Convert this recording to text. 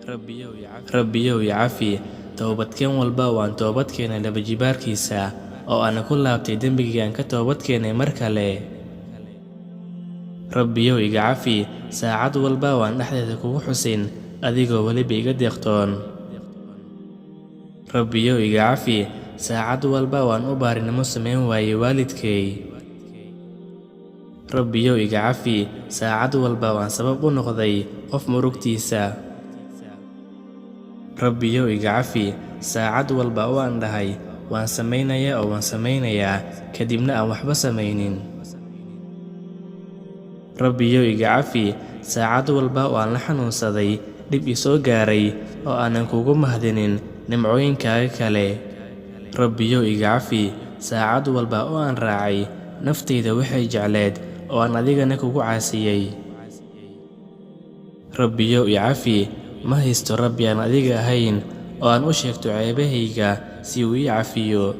Rabbiyow i cafi, toobadkeen walba waan toobad keenay laba jibaarkiisa oo aan ku laabtay dembigii aan ka toobad keenay mar kale. Rabbiyow iga cafi, saacad walba waan dhexdeeda kugu xusin adigoo weliba iga deeqtoon. Rabbiyow iga cafi, saacad walba waan u baarinimo samayn waayey waalidkay. Rabbiyow iga cafi, saacad walba waan sabab u noqday qof murugtiisa. Rabbiyow iga cafi, saacad walba oo aan dhahay waan samaynayaa oo waan samaynayaa, kadibna aan waxba samaynin. Rabbiyow iga cafi, saacad walba oo aan la xanuunsaday dhib i soo gaaray oo aanan kugu mahdinin nimcooyinkaaga kale. Rabbiyow iga cafi, saacad walba oo aan raacay naftayda waxay jecleed oo aan adigana kugu caasiyey. Rabbiyow i cafi, ma haysto Rabbi aan adiga ahayn oo aan u sheegto ceebahayga si uu ii cafiyo.